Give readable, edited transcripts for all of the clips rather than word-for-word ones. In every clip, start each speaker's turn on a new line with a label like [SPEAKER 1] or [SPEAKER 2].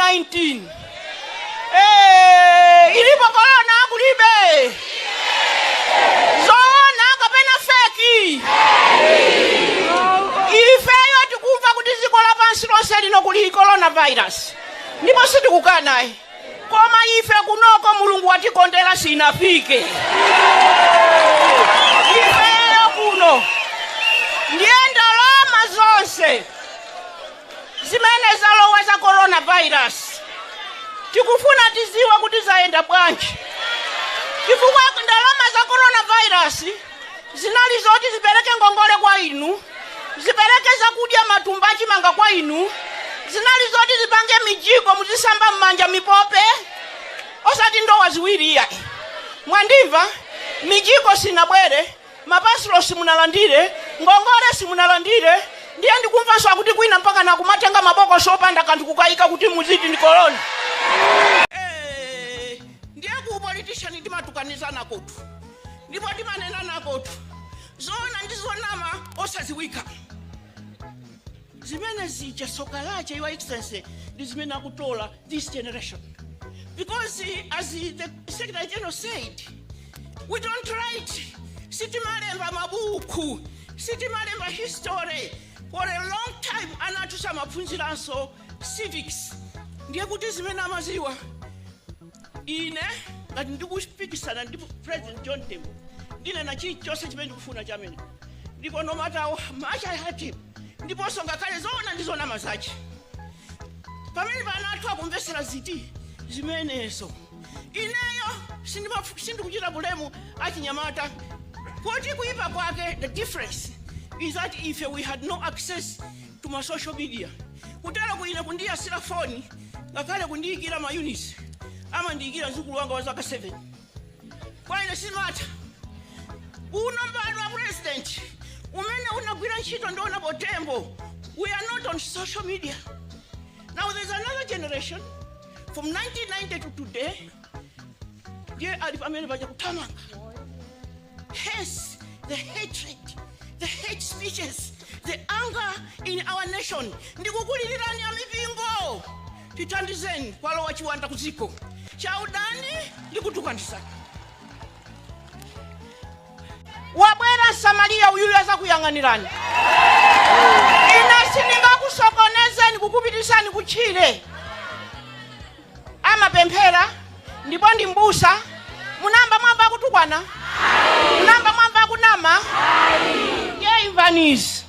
[SPEAKER 1] 2019. Eh, ilipo korona kulibe? Zoona kapena fake? Ifeyo tikumva kuti dziko lapansi lonse lino kuli coronavirus, ndipo sitikukanayi, koma ife kunoko Mulungu watikondera, sinafike ifeyo kuno. Ndiye ndalama zonse zimene zalowa za coronavirus tikufuna tiziwe kuti zayenda bwanji, chifukwa ndalama za coronavirus zinali zoti zipereke ngongole kwa inu, zipereke zakudya, matumba achimanga kwa inu, zinali zoti zipange mijigo muzisamba m'manja, mipope, osati ndowa ziwiri iyayi. Mwandimva? Mijigo sinabwere, mapasilo simunalandire, ngongole simunalandire. Ndiye ndikumvanso akuti kwina mpaka nakumatenga mabokosi opanda kanthu kukayika kuti muziti ndi korona. Eh, ndiye ku politician timatukanizana kotu ndipo timanenana kotu zoona ndi zonama osaziwika. Zimene zija soka lache, Your Excellency, ndi zimene akutola this generation, because as the Secretary General said, we don't write, sitimalemba mabuku, sitimalemba history. For a long time ana athu samaphunziranso civics. Ndiye kuti zimene amaziwa, ine ngati ndikupikisana ndi President John Tembo, ndinena chilichonse chimene ndikufuna chamene, ndipo no matter how much I hate him, ndiponso ngakhale zoona ndi zonama zache, pamene pana athu akumvesera ziti zimenezo. Ineyo sindikuchita bulemu achinyamata poti kuipa kwake, the difference is that ife we had no access to ma social media. Kutero kuine kundiyasira foni, ngakhale kundiyikira ma units, amandiyikira mzukulu wanga wa zaka 7. Kwa ine simatha. Uno m'badwo wa president umene unagwira ntchito ndi Honorable Tembo, we are not on social media. Now there's another generation from 1990 to today, ndiye ali pamene paja kuthamanga. Hence the hatred, the hate speeches, the anger in our nation. Ndikukulilirani amipingo, tithandizeni. Kwalowa chiwanda kudziko chaudani ndi kutukanisana. Wabwera Msamariya uyuyu azakuyang'anirani. Ine sindingakusokonezeni kukupitisani kutchire. Amapemphera ndipo ndi mbusa. Munamba mwamva akutukwana? Munamba mwamva akunama? Ndiye imvani izi.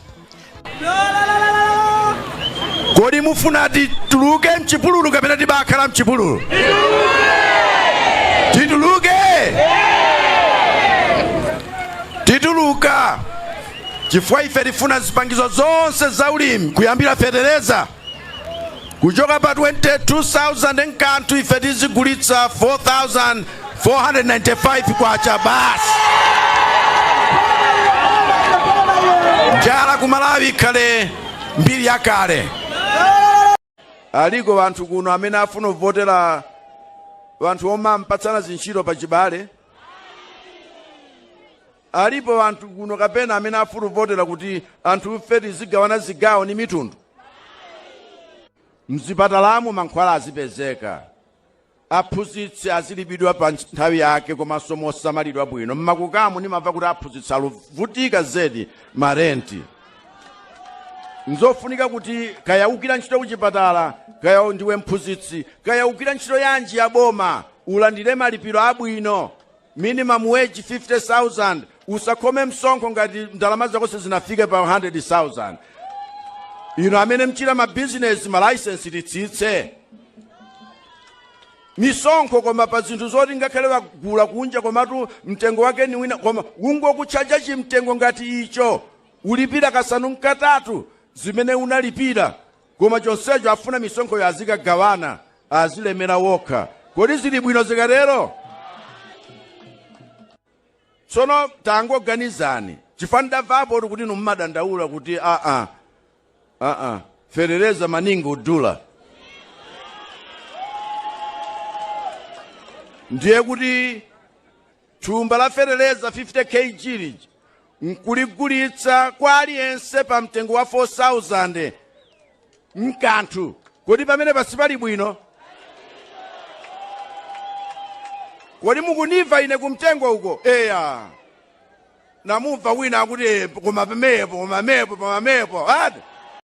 [SPEAKER 2] Kodi mufuna tituluke mchipululu kapena tibakhala mchipululu? Tituluke, tituluka, chifukwa ife tifuna zipangizo zonse za ulimi, kuyambira fetereza, kuchoka pa 22,000 nkanthu, ife tizigulitsa 4,495 kwacha basi. Njala ku Malawi ikhale mbiri yakale. Aliko anthu kuno amene afuna kuvotera anthu omampatsana zintchito pa chibale? Alipo anthu kuno kapena amene afuna kuvotera kuti anthu ife tizigawana zigawo ni mitundu? Mzipatalamo mankhwala azipezeka, aphunzitsi azilipidwa pa nthawi yake komanso mosamalidwa bwino. Mmakukamu nimamva kuti aphunzitsi aluvutika zedi marenti. Nzofunika kuti kaya ugwira ntchito kuchipatala, kaya ndiwe mphunzitsi, kaya ugwira ntchito yanji ya boma, ulandire malipiro abwino, minimum wage 50,000. Usakhome msonkho ngati ndalama zako sizinafike pa 100,000. Ino amene mchita mabizinesi, malaisensi titsitse misonkho, koma pa zinthu zoti ngakhale wagula kunja komatu mtengo wake ni wina, koma ungokutchaja chimtengo ngati icho, ulipira kasanu nkatatu zimene unalipira, koma chonsecho afuna misonkhoyo azikagawana, azilemera wokha. Kodi zili bwino zikatero? Tsono tangoganizani, chifukwa ndamvapo kuti inu mmadandaula kuti aa aa fetereza maningi udula, ndiye kuti thumba la fetereza 50 kg lija nkuligulitsa kwa aliyense pa mtengo wa 4000 nkanthu. Kodi pamene pasipali bwino? Kodi mukundimva ine kumtengo uko? Eya, namumva wina akuti, "Eh, koma pamepo, koma mepo, koma mepo ati."